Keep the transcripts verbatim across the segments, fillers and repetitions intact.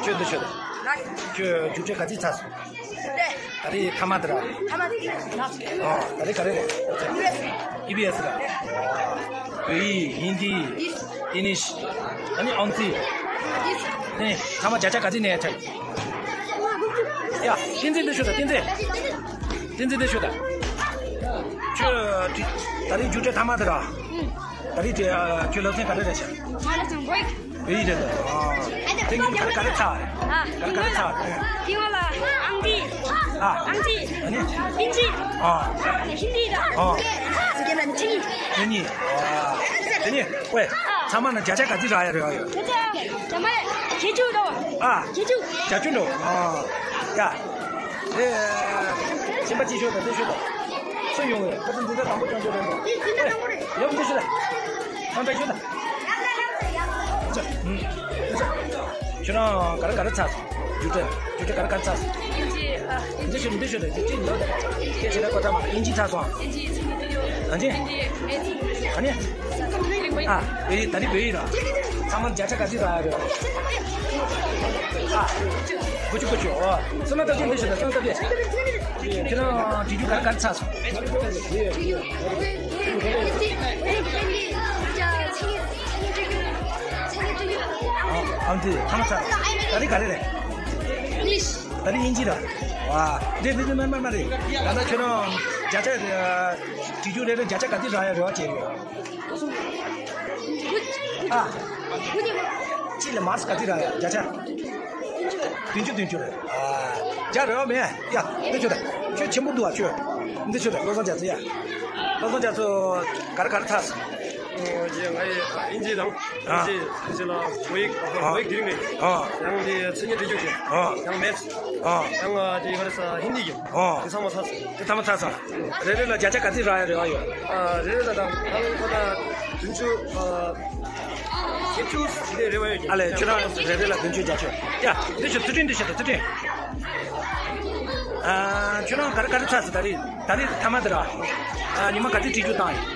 ཁྱོད་འདི་ཤོད་དང་། ཁྱོད་རྒྱུགས་སྤྲོད་ག་ཚོད་ཚར་སོང་། ད་རེས་ཐ་མ་དེ་ར། ཨ། ད་རེས་ག་རེ་རེད། ཨི་བི་ཨེ་སི་ར། བོད་ཡིག་ཧིན་དི། ཨིན་ལིཤ། ཨ་ནི་ཨང་རྩིས། ཨ་ནི་ཚང་མ་བརྒྱ་ཆ་ག་ཚོད་ནས་ཆགས། ཡ། བསྟན་འཛིན་འདི་ཤོད་དང་། བསྟན་འཛིན། བསྟན་འཛིན་འདི་ཤོད་དང་། ཁྱོད་ད་རེས་རྒྱུགས་སྤྲོད་ཐ་མ་དེ་ར། ད་རེས་དེ་ཁྱོད་སློབ་ཚན་ག་རེ་རེད་ཤག། ང་སློབ་ཚན་བོད་ཡིག་བོད་ཡིག་རེད་དོ། ཨ། དེ་སྔོན་ག་རེ་ག་རེ་ཚར། ཨ། ག་རེ་ག་རེ་ཚར། དེ་སྔོན་ལ་ཨང་རྩིས། ཨ། ཨང་རྩིས། ཨ་ནི། ཨིན་ཇི། ཨ། ཧིན་དི་དང་། ཨ། ཚིག་གཉིས། ཨ། དེ་ནི་ཝེ། ཚང་མ་ན་བརྒྱ་ཆ་ག་ཚོད་རག་ཡ་རེད། ཨ། ཡོད། བརྒྱ་ཆ་བརྒྱ་ཆ་བརྒྱད་ཅུ་འགྲོ། ཨ། བརྒྱད་ཅུ། བརྒྱད་ཅུ་འགྲོ། ཨ། ཡ། ཨེ། གཞན་པ་ཅིག་ཤོད་དང་། དེ་ཤོད་དང་། སུ་ཡོང་བས། ཁ་ཚ་འདི་ད་དང་པོ་ཅང་ཅོ་རེད་འདུག། ཨེ། འདི་ད་དང་པོ་རེད། ཡོང་འདི་ཤོད་དང་། ཨ། ད་ཤོད་དང་། ཁྱོད་རང་ག་རེ་ག་རེ་ཚར་སོང་། རྒྱུགས་སྤྲོད། རྒྱུགས་སྤྲོད་ག་རེ་ག་རེ་ཚར་སོང་། ཨིན་ཇི། ཨ། འདི་ཤོད། འདི་ཤོད་དང་། འདི་ཅི་འདུག། དེ་བྱས་ན་ཁོ་ཚང་མ་ཨིན་ཇི་ཚར་སོང་། ཨིན་ཇི་ཚིག་ཉིས་བརྒྱད་ཅུ། ཨ་ནི། ཨིན་ཇི་མེད་ཚིག་ཉིས་བརྒྱད་ཅུ། ཨ་ནི། ཨ། བོད་ཡིག་ད་རེས་བོད་ཡིག་ར། ཚང་མ་བརྒྱ་ཆ་ག་ཚོད་རག་ཡ་རེད། ཨ། དགུ་བཅུ། དགུ་བཅུ། ཨོ། བསོད་ནམས་སྟོབས་རྒྱས་འདི་ཤོད་དང་། བསོད་ནམས་སྟོབས་རྒྱས། ཁྱེད་རང་བྲིས་རྒྱུགས་ག་རེ་ག་རེ་ཚར་སོང་། ཨ། ཨང་རྩིས་ཐ་མ་ཚར། ད་རེས་ག་རེ་རེད། ད་རེས་དབྱིན་ཇི་ར། ཨ། འདི་འདི་འདི་མ་མ་མ་རེད། ད་ལྟ་ཁྱོད་རང་བརྒྱ་ཆ། བྲིས་རྒྱུགས་རེ་རེ་བརྒྱ་ཆ་ག་ཚོད་རག་ཡ་རེད་བ། བྱས་ཡོད། ཨ། གཅིག་ལ་མར་ཁ་ག་ཚོད་རག་ཡ། བརྒྱ་ཆ་བདུན་ཅུ། བདུན་ཅུ་རེད། ཨ། བརྒྱ་རེད་བ། མེད་ཡ། འདི་ཁྱོད་ད་ཁྱོད་ཆེན་པོ་འདུག་ཨ། ཁྱོད་འདི་ཁྱོད་ད། བློ་བཟང་རྒྱ་མཚོ་ཡ། བློ་བཟང་རྒྱ་མཚོ་ག་རེ་ག་རེ་ཚར་སོང་། ཨོ། ང་ཡི་ཨིན་ཇི་དང་། ཨ། ཨིན་ཇི། ཨིན་ཇི་ལ་བོད་ཡིག། ཨ། བོད་ཡིག་དེ་རིང་ནས། ཨ། ཡང་དེ་མཚན་ཉིད་འབྲི་རྒྱུགས་ཀྱི། ཨ། ཡང་མེད། ཨ། ཡང་དེ་ག་རེ་ཟ། ཧིན་དི་གི། ཨ། དེ་ཚང་མ་ཚར་སོང་། དེ་ཚང་མ་ཚར་སོང་། རེ་རེ་ལ་བརྒྱ་ཆ་ག་ཚོད་རག་ཡ་རེད་བ། ཡོད། ཨ། རེ་རེ་ལ་ད་ད་ལོ་ཁོ་ད་བདུན་ཅུ། ཨ། བརྒྱད་ཅུ་དེ་རེ་བ་ཡོད་ཀྱི། ཨ་ལས། ཁྱོད་རང་རེ་རེ་ལ་བདུན་ཅུ། བརྒྱད་ཅུ། ཡ། འདི་ཤོད། ཚུལ་ཁྲིམས་འདི་ཤོད་དང་། ཚུལ་ཁྲིམས། ཨ། ཁྱོད་རང་ག་རེ་ག་རེ་ཚར་སོང་། ད་རེས། ད་རེས་ཐ་མ་དེ་ར། ཨ། ཉི་མ་ག་ཚོད་བྲིས་རྒྱུགས་བཏང་ཡིན།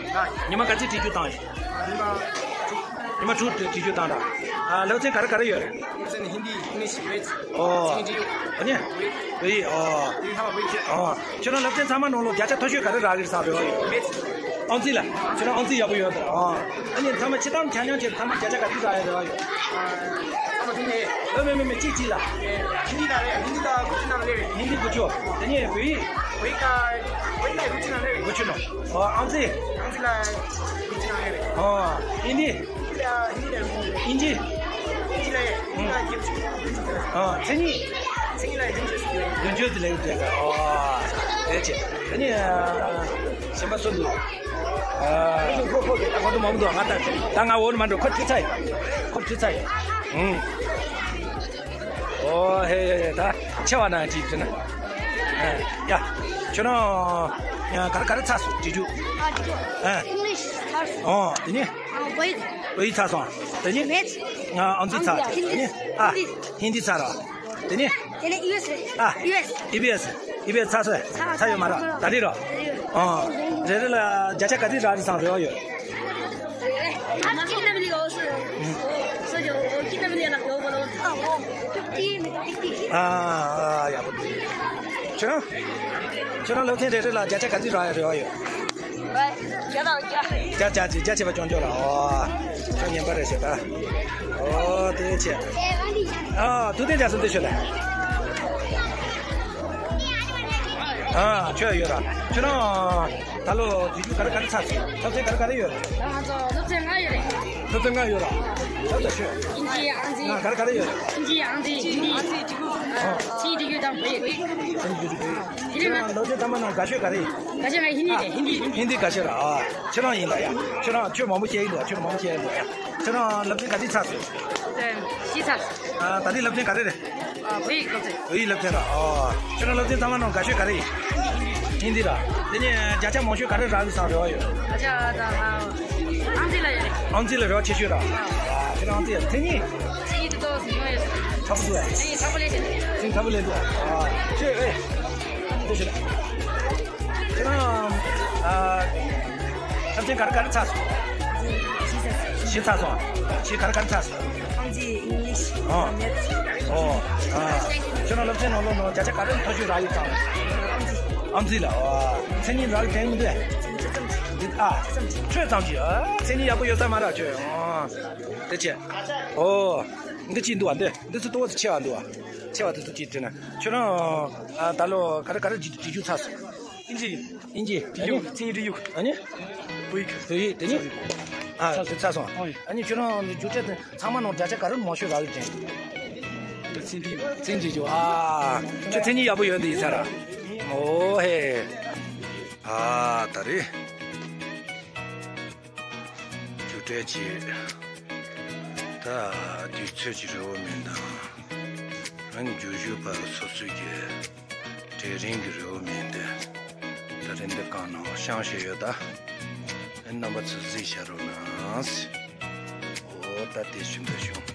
ཉི་མ་ག་ཚོད་བྲིས་རྒྱུགས་བཏང་ཡིན། ཉི་མ་དྲུག་བྲིས་རྒྱུགས་བཏང་ར། ཨ། སློབ་ཚན་ག་རེ་ག་རེ་ཡོད་རེད། སློབ་ཚན་ཧིན་དི། ཨིང་ལིཤ། མེད། ཨོ། ཨ་ནི། བོད་ཡིག། ཨོ། ཨོ། ཁྱོད་རང་སློབ་ཚན་ཚང་མ་ནང་ལོགས་བརྒྱ་ཆ་མཐོ་ཤོས་ག་རེ་རག་གི་རེད་ཟེར་བ་ཡོད། མེད། ཨང་རྩིས་ལ། ཁྱོད་རང་ཨང་རྩིས་ཡག་པོ་ཡོད་དོ། ཨ་ནི་ཚང་མ་ཕྱི་ཐང་ཆ་མཉམ་བྱས། ཚང་མ་བརྒྱ་ཆ་ག་ཚོད་རག་ཡ་རེད་བ། ཡོད། ཨ། མེད་མེད་མེད། གཅིག་གཅིག་ལ། ཧིན་དི་ལ་རེད། ཧིན་དི་ལ་དགུ་བཅུ་ནང་ལ་རེད། ཧིན་དི་དགུ་བཅུ། དེ་ནས་བོད་ཡིག། བོད་ཡིག་ལ། བོད་ཡིག་ལ་དགུ་བཅུ་ནང་ལ་རེད། དགུ་བཅུ་ནང་། ཨོ། ཨང་རྩིས། ཨང་རྩིས་ལ་དགུ་བཅུ་ནང་ལ་རེད། ཨོ། ཧིན་དི། ཨིན་ཇི། ཨིན་ཇི་ལ། ཨིན་ཇི་ལ་ཡ། ཨང་། ཨ། མཚན་ཉིད། མཚན་ཉིད་ལ་བདུན་ཅུ། བདུན་ཅུ་དེ་ལས་རྒྱལ་ས། ཨོ། དེ་བྱས། ཨ་ནི། ཨ། གཞན་པ་སུ་འདུག། ཨ། ད་ཁོ་ཚོ་མང་པོ་འདུག། ང་ད་ད་ང་འོ་ན་མ་འགྲོ། ཁོ་ཁྲིད་ཚར་ཡིན། ཁོ་ཁྲིད་ཚར་ཡིན། ཨང་། ཨོ། ཧེ་ཧེ། ད་ཆེ་བ་ན་ཅིག་དྲིས་ན། ཨ། ཡ། ཁྱོད་རང་། ཡ། ག་རེ་ག་རེ་ཚར་སོང་། བྲིས་རྒྱུགས། ཨ། བྲིས་རྒྱུགས། ཨ། ཨིང་ལིཤ་ཚར་སོང་། ཨོ། དེ་ནས། ཨ། བོད་ཡིག། བོད་ཡིག་ཚར་སོང་། དེ་ནས། མེད། ཨ། ཨང་རྩིས་ཚར། ཨ། ཧིན་དི། དེ་ནས། ཨ། ཧིན་དི་ཚར་ར། དེ་ནས། དེ་ནས་ཨི་བི་ཨེ་སི་རེད། ཨ། ཨི་བི་ཨེ་སི། ཨི་བི་ཨེ་སི། ཨི་བི་ཨེ་སི་ཚར་སོང་། ཚར། ཚར་ཡོད་མ་རེད། ད་རེས་ར། ཨ། རེ་རེ་ལ་བརྒྱ་ཆ་ག་ཚོད་རག་རེད་བསམ། རེ་བ་ཡོད། ཁྱེད་རང་། ཨ། ཡག་པོ་འདུག། ཁྱེད་རང་། ཁྱེད་རང་སློབ་ཚན་རེ་རེ་ལ་བརྒྱ་ཆ་ག་ཚོད་རག་ཡ་རེ་བ་ཡོད། བརྒྱ་དང་བརྒྱ། བརྒྱ་ཆ་གཅིག། བརྒྱ་ཆ་བཅོ་བརྒྱད་ལ། ཨོ། ཁྱོད་ངན་པ་རེད་ཤག་ད། ཨོ། དེ་བྱས། ཨ། ཐུབ་བསྟན་རྒྱ་མཚོ་འདི་ཤོད་ད། ཨ། ཁྱོད་ཡོད་ར། ཁྱོད་རང་ད་ལོ་བྲིས་རྒྱུགས་ག་རེ་ག་རེ་ཚར་སོང་། སློབ་ཚན་ག་རེ་ག་རེ་ཡོད། ད་ང་ཚོ་སློབ་ཚན་ལྔ་ཡོད་རེད། སློབ་ཚན་ལྔ་ཡོད་ར། ད་ལྟ་ཁྱོད། ཨིན་ཇི། ཨང་རྩིས། ང་ག་རེ་ག་རེ་ཡོད། ཨིན་ཇི། ཨང་རྩིས། ཧིན་དི། ཨ། ཚིག་འབྲི་རྒྱུགས་དང་བོད་ཡིག། ཚིག་འབྲི་རྒྱུགས་བོད་ཡིག། དེ་རིང་ང་། སློབ་ཚན་ཚང་མ་ནང་དགའ་ཤོས་ག་རེ་ཡིན། དགའ་ཤོས་ང་ཧིན་དི་རེད། ཧིན་དི། ཧིན་དི་དགའ་ཤོས་ར། ཨ། ཁྱེད་རང་ཡིན་ད་ཡ། ཁྱེད་རང་ཆོས་མང་པོ་བཤད་ཡིན་འདུག། ཆོས་མང་པོ་བཤད་ཡིན་འདུག་ཡ། ཁྱེད་རང་སློབ་ཚན་ག་ཚོད་ཚར་སོང་། བཞི་ཚར། ཨ། ད་ནི་སློབ་ཚན་ག་རེ་རེད། ཨ། བོད་ཡིག་སློབ་ཚན། བོད་ཡིག་སློབ་ཚན་ར། ཨ། ཁྱེད་རང་སློབ་ཚན་ཚང་མ་ནང་དགའ་ཤོས་ག་རེ་ཡིན། ཧིན་དི་ར། དེ་ནས་བརྒྱ་ཆ་མང་ཤོས་ག་རེ་རག་གི་བསམ་རེ་བ་ཡོད། བརྒྱ་ཆ་ད། ཨ། ཨང་རྩིས་ལ་ཡོད་རེད། ཨང་རྩིས་ལ་རེ་བ་ཆེ་ཤོས་ར། ཨ། ཁྱེད་རང་ཨང་རྩིས་མཚན་ཉིད། མཚན་ཉིད་དེ་ཏོག་ཙམ་ཡོང་ཡོད། ཚ་པོ་འདུག་ཨ། མཚན་ཉིད་ཚ་པོ་ལས་བྱུང་། མཚན་ཉིད་ཚ་པོ་ལས་འདུག་ཨ། ཁྱོད་ཨེ། འདི་ཤོད་ད། ཁྱེད་རང་། ཨ། སློབ་ཚན་ག་རེ་ག་རེ་ཚར་སོང་། བཞི་ཚར་སོང་། བཞི་ག་རེ་ག་རེ་ཚར་སོང་། ཨང་རྩིས། ཨིང་ལིཤ། ཨ། མེད། ཨོ། ཨ། ཁྱོད་རང་སློབ་ཚན་ནང་ལོགས་ནང་བརྒྱ་ཆ་ག་རེ་མཐོ་ཤོས་རག་ཡོད་ཙང་། ཨམ་ཙི་ལ། ཨོ། མཚན་ཉིད་རག་དྲན་མི་འདུག་ཨ། ཁྱོད་ཙམ་གྱིས། ཨ། མཚན་ཉིད་ཡག་པོ་ཡོད་ས་མ་རེད་ཁྱོད། ཨོ། དེ་ཆེ། ཨོ། འདི་གཅིག་འདུག་ཨ། འདི་འདི་ཚོ་ཏོག་ཙམ་ཆེ་བ་འདུག་ཨ། ཆེ་བ་དེ་ཚོ་གཅིག་བྲིས་ན། ཁྱོད་རང་། ཨ། ད་ལོ་ག་རེ་ག་རེ་བྲིས་བྲིས་རྒྱུ་ཚར་སོང་། ཨིན་ཇི། ཨིན་ཇི། འབྲི་ཡིག་ཨ་ནི། མཚན་ཉིད་འབྲི་ཡིག་ཨ་ནི། བོད་ཡིག་བོད་ཡིག་དེ་ནི། ཨ། ཚར་སོང་། ཨ་ནི་ཁྱོད་རང་རྒྱུགས་སྤྲོད་དེ་ཚང་མ་ནང་བརྒྱ་ཆ་ག་རེ་མང་ཤོས་རག་ཡོད་དྲན། མཚན་ཉིད་འབྲི་ཡིག་མཚན་ཉིད་འབྲི་ཡིག་ཨ། ཁྱོད་མཚན་ཉིད་ཡག་པོ་ཡོད་འདི་ཡིན་ས་ར། ཨོ་ཧེ། ཨ། ད་རེས་རྒྱུགས་སྤྲོད་ཀྱི། ད་དུས་ཚོད་ཀྱི་རེ་བ་མེད་དང་། རང་རྒྱུགས་ཞུགས་པ་སོ་སོའི་གི་གྲལ་རིམ་གྱི་རེ་བ་མེད་དེ། ད་རིང་འདི་གང་ནང་བཤང་བྱས་ཡོད་ད། རྣམ་པ་ཚོ་གཟིགས་བྱ་རོགས་གནང་། ཨོ་ད་དེ་ཞུ་འདོད་བྱུང་།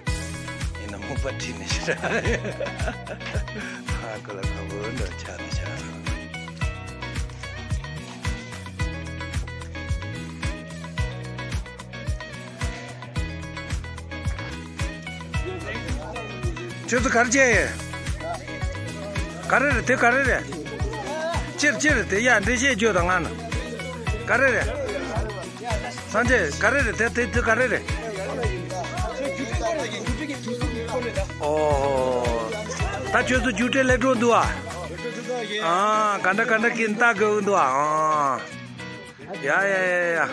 ཡིན་ན་མུག་པ་ཁྲིད་ནས་ཤི་ར། ཧ་གོ་ལ་ཁ་བོ་འདྲ་ཆགས་ནས་ཤ། ཁྱོད་ཚོ་ག་རེ་བྱས་ཡོད། ག་རེ་རེད། དེ་ག་རེ་རེད། ཅིར་ཅིར་དེ་ཡ་འགྲེལ་བཤད་བརྗོད་དང་ང་ན། ག་རེ་རེད། སངས་རྒྱས་ག་རེ་རེད། དེ་དེ་དེ་ག་རེ་རེད། ཨོ་ཧོ། ད་ཁྱོད་ཚོ་རྒྱུགས་སྤྲོད་སླེབས་འགྲོ་འདུག་ཨ། ཨ། ག་འདྲ་ག་འདྲ་གིན་ལྟ་དགོས་འདུག་ཨ། ཨ། ཡ་ཡ་ཡ་ཡ།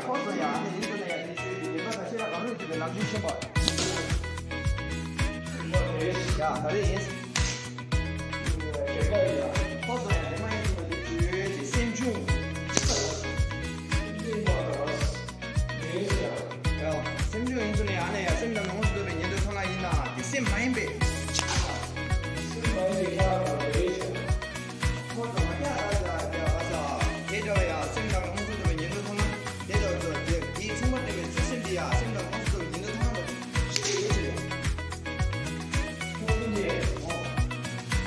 ཁོ་ཚོ་ཡང་ཨ་ནི་ཡིན་དུ་ན་ཡང་དེ་ཤོད་ཀྱི་ལེགས་པ་དང་ཤེས་རབ་གང་རུང་ཡོད་པའི་ལམ་སྲོལ་ཤེས་པ། ཡ་ད་རེས་ཡིན། ཁོ་ཚོ་ཡང་དེ་མ་ཡིན་དུ་ན་དེ་ཤོད་ཀྱི་སེམས་བྱུང་། ཡ་སེམས་བྱུང་ཡིན་དུ་ན་ཡང་ཨ་ནི་ཡ་སེམས་དང་མྱོང་ཚོར་འདོད་པའི་ཉེར་འདོད་ཐོབ་ལ་ཡིན་ན་དེ་སེམས་མ་ཡིན་པའི། སེམས་མ་ཡིན་པའི་ཁྱད་པར་དང་དེ་ཡིན། ཁོ་ཚོ་མ་རྒྱག་ད་ད་ད་ད་ད་དེ་འདྲ་བ་ཡ་སེམས་དང་མྱོང་ཚོར་འདོད་པའི་ཉེར་འདོད་ཐོབ་ན་དེ་འདྲ་བ་ཚོ་དེ་དེའི་མཚུངས་པ་སྟོན་པའི་ཚུལ་སེམས་དེ་ཡ་སེམས་དང་མྱོང་ཚོར་འདོད་པའི་ཉེར་འདོད་ཐོབ་ན་ཅི་ཡོད་ཅི་རེད། ཚུལ་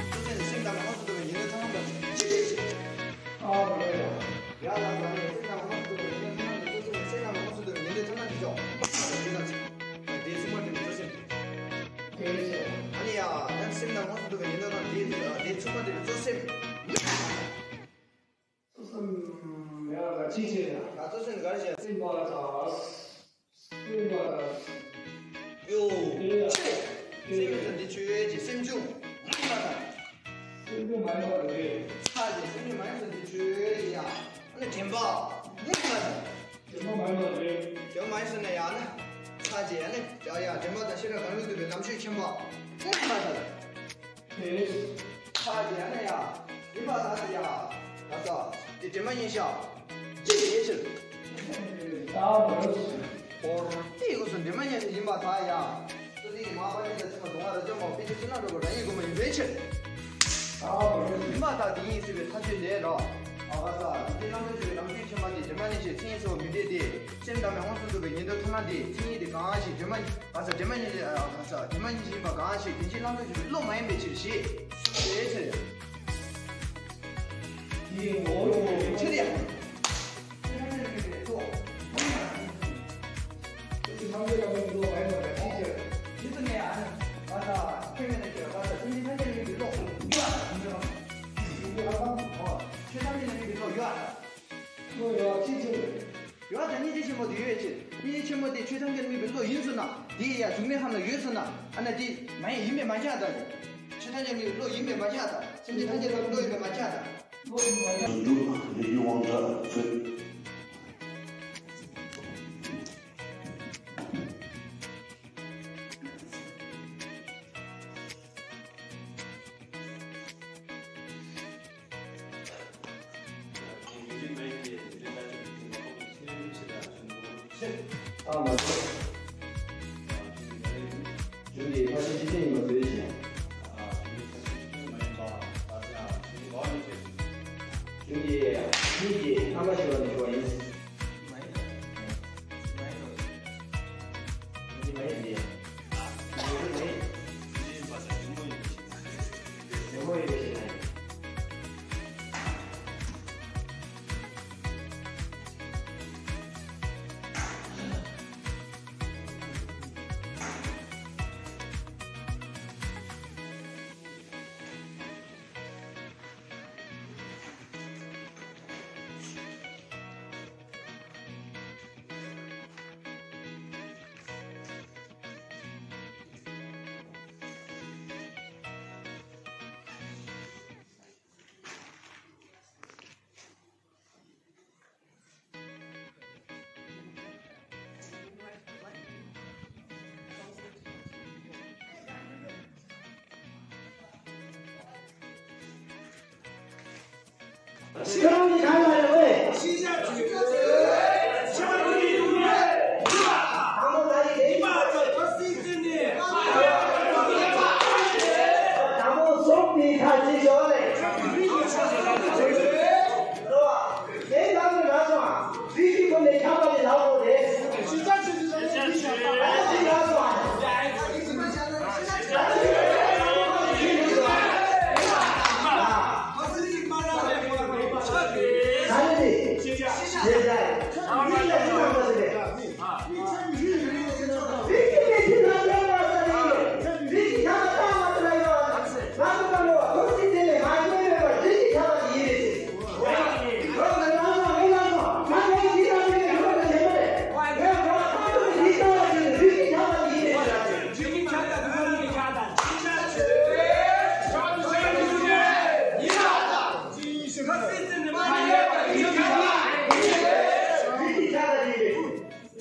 སེམས་དེ་སེམས་དང་མྱོང་ཚོར་འདོད་པའི་ཉེར་འདོད་ཐོབ་ན་ཅི་རེད་ཅི་རེད། ཨ་ཡ་ལ་ལ་ནི་སེམས་དང་མྱོང་ཚོར་འདོད་པའི་ཉེར་འདོད་ཐོབ་ན་ཚུལ་སེམས་དེ་སེམས་དང་མྱོང་ཚོར་འདོད་པའི་ཉེར་འདོད་ཐོབ་ན་ཅི་ཡོད། དེ་མཚུངས་པ་སྟོན་པའི་ཚུལ་སེམས། ཨ་ནི་ཡ། ཡང་སེམས་དང་མྱོང་ཚོར་འདོད་པའི་ཉེར་འདོད་དང་དེའི་དེ་མཚུངས་པ་སྟོན་པའི་ཚུལ་སེམས། ཚུལ་སེམས་ཡང་ལ་ཅི་བྱེད་ན། ད་ཚུལ་སེམས་ག་རེ་བྱེད། སེམས་པ་དང་། སེམས་པ་དང་། ཡོ། ཅི། སེམས་ཡོད་ཚད་འདི་ཆོས་ཀྱི་སེམས་བྱུང་། སེམས་བྱུང་མ་ཡིན་པ་རེད། ཚ་ཞེས་སེམས་བྱུང་མ་ཡིན་ཚད་འདི་ཆོས་ཡིན་ཡ། ཨ་ནི་དྲན་པ། དྲན་པ་མ་ཡིན་པ་རེད། དྲན་པ་མ་ཡིན་ཟེར་ན་ཡང་ན། ཚ་ཅེ་ཡང་ན་ཡ་ཡ་དྲན་པ་དང་ཤེས་རབ་གང་རུང་འདུས་པའི་ལམ་ཆོས་ཁྱིམ་པ། ཚ་ཅེ་ཡང་ན་ཡ། ཡིན་པ་དག་ཅེ་ཡ། ད་ལྟ་དེ་དྲན་པ་ཉིད་ཤ། ཅི་ཡེ་ཕྱིར། ད་འོར་ཏི་ཡོ་སུ་དྲན་པ་ཉིད་ཡིན་པ་དག་ཡ། སོ་སོའི་མ་པ་ཉིད་དང་མཚན་མ་གདུང་བ་རབ་འབྱམས་པ་དཔེ་ཆ་ཅི་ན་འགྲོ་བ་རང་ཉིད་སྒོམ་པ་ཡིན་པའི་ཕྱིར། ཡིན་པ་དག་དེ་ཉིད་སྲིད་པའི་མཐའ་དཔྱོད་ལས་རོ། ཨ་བ་ས། དེ་རྣམ་གྲོལ་ཆོས་ཀྱི་ལམ་ཆོས་ཁྱིམ་པ་དེ་དྲན་པ་ཉིད་ཤེས་མཚན་ཉིད་ཚོལ་བ་མི་འདོད་དེ། སེམས་དང་མྱོང་ཚོར་འདོད་པའི་ཉེར་འདོད་ཐོབ་ན་དེ་མཚན་ཉིད་དེ་གང་ཞིག་དྲན་པ་ཉིད་ཨ་ས་དྲན་པ་ཉིད་ཨ་ས་དྲན་པ་ཉིད་ཡིན་པ་གང་ཞིག་དེ་ཕྱིར་རྣམ་གྲོལ་ཆོས་ཀྱི་བློ་མ་ཡིན་པའི་ཕྱིར་ཞེས་གསུངས་ཏེ་ཟེར། དེའི་ངོ་བོ་ཆེ་ཡང་། ཆོས་ཐམས་ཅད་ཀྱི་དམིགས་པའི་བློ་མ་ཡིན་པ་དང་ཅིའི་ཕྱིར། ཡིན་ཙམ་ནས་ཨ་ནི་ང་དང་ཁྱོད་མེད་ན་ཁྱོད་ང་དང་སེམས་ཅན་ཐམས་ཅད་ཀྱི་དམིགས་པའི་བློ་ཡོད་ཨ་ཡིན་ཙམ། ཡིན་ཙམ་ཨ་ཁམ་ཨོ་ཆོས་ཐམས་ཅད་ཀྱི་དམིགས་པའི་བློ་ཡོད་ཨ། བློ་ཡོད་ཅིའི་ཕྱིར། ཡོད་ད་སྙིང་རྗེ་ཆེན་པོ་དེ་ཡོད་ཕྱིར། སྙིང་རྗེ་ཆེན་པོ་དེ་ཆོས་ཐམས་ཅད་དམིགས་པའི་བློ་ཡིན་ཟེར་ན་དེ་ཡ་གཟུགས་མེད་ཁམས་ལ་ཡོད་ཟེར་ན་ཨ་ན་དེ་མ་ཡིན་ཡིན་པས་མ་ཁྱབ་ད། ཆོས་ཐམས་ཅད་དམིགས་པའི་བློ་ཡིན་པས་མ་ཁྱབ་ད། སེམས་ཅན་ཐམས་ཅད་ལ་བློ་ཡིན་པས་མ་ཁྱབ་ད། བློ་ཡིན་པས་མ་ཁྱབ་ད། འགྲུབ་ལས་རྒྱུ་དབང་དྲག་ཚུལ། ཨ་མ་ཟད། རྒྱུ་འདི་ཕར་ཕྱིན་ཅི་ཐུན་ཡིན་པ་བཟོས་ཤིང་། ཨ་རྒྱུ་འདི་ཕར་ཕྱིན་ཅི་ཐུན་མ་ཡིན་པ་ལྟར་ཀྱང་རྒྱུ་འདི་འགལ་བ་མི་བྱེད། གཉིས་ཀྱིས་ཐ་མ་ཞིག་ལ་འགྲོ་བ་ཡིན།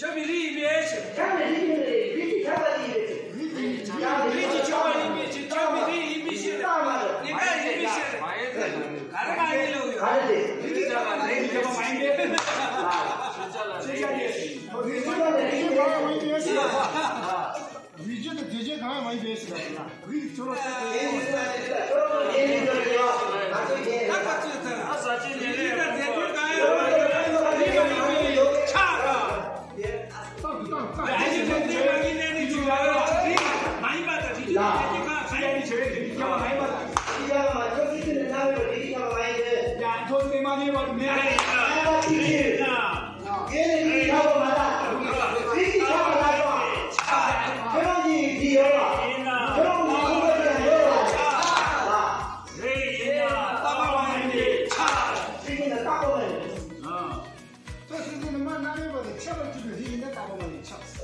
ཁྱོད་མི་རིགས་ཡིན་པས། རིགས་ཀྱི་ཁྱད་པར་ཡིན་པས། ཁྱོད་མི་རིགས་ཡིན་པས་ཤེས་རེད། ངེད་ཀ་ཡིན་པས་ཤེས་རེད། ག་རེ་ག་ཡིན་ལོ་ཡོད། རིགས་ཀྱི་ཁྱད་པར་མ་ཡིན་པས། རིགས་ཀྱི་ཁྱད་པར་མ་ཡིན་པས། རིགས་རྒྱུད་དང་དེ་རྒྱུད་གང་ཡང་མ་ཡིན་པའི་ཕྱིར་ན། རིགས་ཀྱི་ཚོར་བ་ཟེར་ཏེ། ད་ག་ཚོད་ཚར། ཨ་ས་ཆེན་ཉེ་རེ། རིགས་ཀྱི་ཚོར་བ་ཟེར་ཏེ། ཆགས་ར། ཏང་ཏང་ཏང་། རིགས་ཀྱི་ཚོར་བ་ཟེར་ཏེ། རིགས་ཀྱི་ཚོར་བ་མ་ཡིན་པ་དང་། རིགས་ཀྱི་ཚོར་བ་མ་ཡིན་པ་དང་། རིགས་ཀྱི་ཚོར་བ་མ་ཡིན་པ། ཡ་ཐོ་ཚེ་མ་ཉེས་པ་མེད། ཡ་ཡིན་ན། ཡེ་ནས་མི་ཁྱབ་པ་མ་ལ། རིགས་ཀྱི་ཁྱབ་པ་ལ་ཡོད། ཁྱེད་རང་གཉིས་ཀྱི་ཡོད་ལ། ཁྱེད་རང་མ་ཁོང་པ་དེ་ཡང་ཡོད་ལ། རེད་ཡིན་ན་རྟག་པ་མ་ཡིན་པའི་ཆ། རིགས་ཡིན་ན་རྟག་པ་མ་ཡིན། ཨ། ད་སེམས་ཅན་ནི་མ་རྣམ་གཡེང་པ་དང་ཁྱད་པར་གཅིག་པའི་རིགས་ཡིན་ན་རྟག་པ་མ་ཡིན་ཆགས།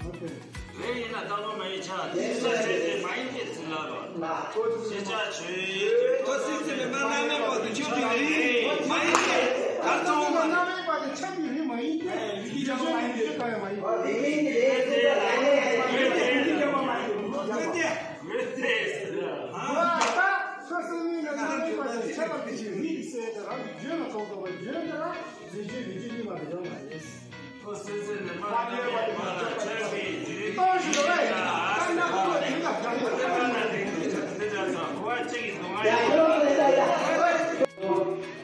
འོ་དེ་རེད། རེད་ཡིན་ན་རྟག་པ་མ་ཡིན་ཆགས། དེ་ས་ཆོས་ཅན་མ་ཡིན་ཏེ་ཚུལ་ལ་རོ། ཤེས་བྱ་ཆོས་ཅན། ད་སེམས་ཅན་ནི་མ་རྣམ་གཡེང་པ་དང་ཁྱད་པར་གཅིག་པའི་རིགས་མ་ཡིན་ཏེ། ད་རྟག་པ་མ་རྣམ་གཡེང་པ་དང་ཁྱད་པར་གཅིག་པའི་རིགས་མ་ཡིན་ཏེ། རིགས་ཀྱི་ཁྱད་པར་མ་ཡིན་ཏེ། རིགས་ཀྱི་ཁྱད་པར་མ་ཡིན་ཏེ། ད་ཁ་སང་ནི་རྣམ་གཡེང་པ་དང་ཁྱད་པར་གཅིག་པའི་རིགས་ཟེར་ཏེ་རང་གི་རྒྱུད་ལ་གང་ཐོབ་པའི་རྒྱུད་ལ་རང་རྫས་རྒྱུད་རིགས་རྒྱུད་གཉིས་པ་དེ་ཡོད་མ་རེད། ཁོ་སེམས་ཅན་ནི་མ་རྣམ་གཡེང་པ་ལ་ཆགས་པའི་རྒྱུད་རིགས་ཀྱི་རྒྱུད་ལ།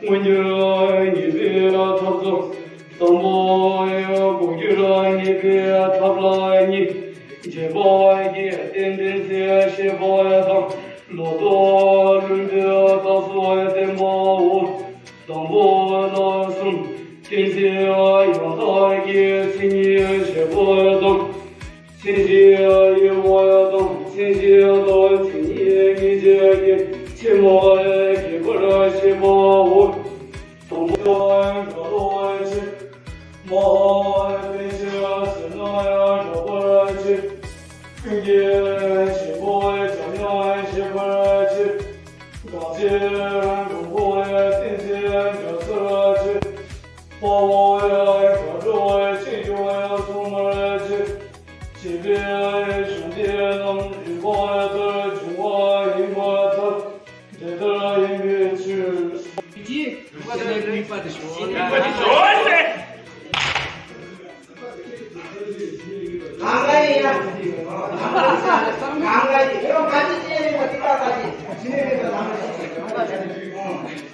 དངོས་འགྱུར་ངེས་པའི་ཐབས་སོ། དང་པོ་ཡང་དགོས་འགྱུར་ངེས་པའི་ཐབས་ལ་གཉིས། རྗེས་དཔག་གི་རྟེན་འབྲེལ་ཚེ་ཤེས་པ་དང་། ལོག་རྟོག་ལུང་འདྲེན་རྟགས་སུ་བསྟན་པའོ། དང་པོ་ལ་གསུམ། རྟེན་ཚེ་ཡང་དག་གི་མཚན་ཉིད་བྱེད་པ་དང་། མཚན་གཞི་དབྱེ་བ་དང་། མཚན་གཞི་དང་མཚན་ཉིད་ངེས་བྱེད་ཀྱི་ཕྱི་མ་རྒྱས་པར་བཤད་པའོ། དང་པོ་སྒྲ་རྟོག་བྱེད། མ་འོངས་པའི་ཕན་ཕྱིར་ཟེར་ན་ཡང་དག་པར་བྱེད། ཀུན་གྱི་བྱེད་པོ་འཇམ་དབྱངས་ཞེས་པར་བྱེད། གང་ཕྱིར་དང་པོ་ཡང་རྟེན་ཚེ་འཇོག་ཚར་བྱེད། དཔའ་བོ་ཡང་དགའ་སྤྲོ་ཅན་སྐྱོང་ཡང་སྲུང་མར་བྱེད། བྱེད་པའི་གཞུང་དེ་རྣམས་རིམ་པ་ལྟར་འབྱུང་བ་ཡིན་པར་ཐལ། དེ་ལྟར་ཡིན་པའི་ཕྱིར། ཀྱི་དམིགས་པ་དེ་ཞོག་དམིགས་པ་དེ་ཞོག་ཟེར། གང་ག་ཡིན་ན། གང་ག་ཡིན། ཁྱོད་ག་ཅི་བྱས་ཡིན་པ་དེ་ག་ག་ཅི།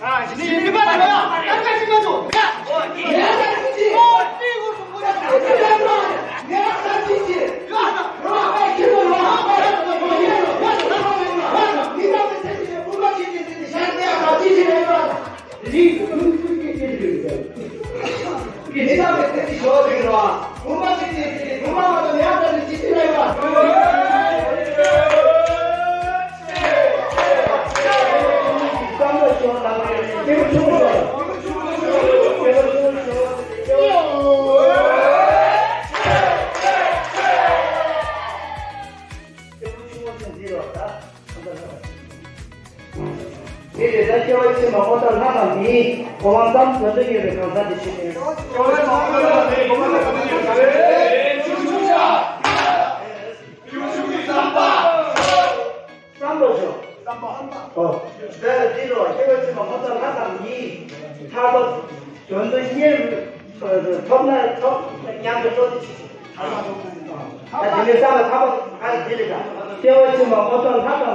ཨ་ཞི་ནི་ཡིན་པ་དེ་ལ། དེ་རེད། ད་སྐྱེ་བ་ཕྱི་མ་ཨོ་ད་ལྷ་དང་མིའི་གོ་འཕང་ཙམ་དོན་དུ་གཉེར་བའི་གང་ཟག་དེ་ཞིག་ཡིན། བསམ་པ་ཤོག་ཨོ། ད་འདི་ལོ་སྐྱེ་བ་ཕྱི་མ་ཨོ་ད་ལྷ་དང་མིའི་ཐར་པ་དོན་དུ་གཉེར་ཐོབ་ན་ཐོབ་སྙམ་པའི་བློ་དེ་ཞིག་ད་དེ་ནས་བསམ་པ་ཐར་པ་ག་རེ་དེ་རེད། ད་སྐྱེ་བ་ཕྱི་མ་ཨོ་ད་ལྷ་དང་མི